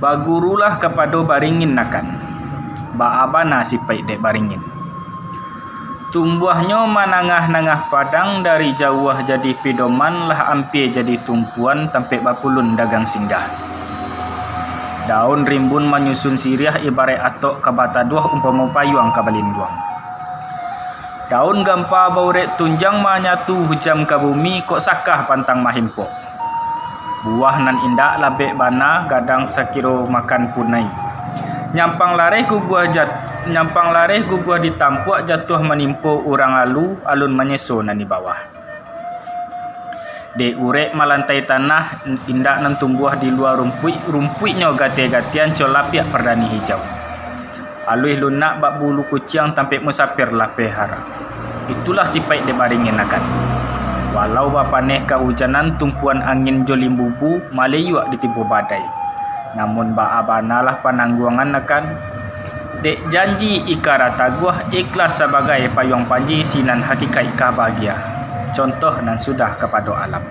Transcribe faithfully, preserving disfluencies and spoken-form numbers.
Bagurulah kapado baringin nakan. Baa bana sipaik dek baringin. Tumbuahnyo manangah-nangah padang, dari jauah jadi pidoman, lah ampia jadi tumpuan, tampek bapulun dagang singgah. Daun rimbun manyusun siriah, ibaraik atok ka bataduah, umpamo payuang ka balinduang. Daun gampa baurek tunjang, manyatu hujam ka bumi, kok sakah pantang mahimpok. Buah nan indak labek bana, gadang sakiro makan punai. Nyampang lareh guguah jat-, nyampang lareh guguah ditampuak, jatuah manimpo urang alu, alun manyeso nan di bawah. Dek urek malantai tanah, indak nan tumbuah di lua rumpuik, rumpuiknyo gate-gatean, co lapiak pardani hijau. Aluih lunak bak bulu kuciang, tampek musapir lapeh hara. Itulah sipaik dek baringin nakan. Walau bapaneh kahujanan, tumpuan angin jo limbubu, maleyuak ditimpo badai. Namun baa banalah panangguangan nakan. Dek janji ikara taguah, ikhlas sabagai payuang panji, sinan hakikaik ka bahagia. Contoh nan sudah kapado alam.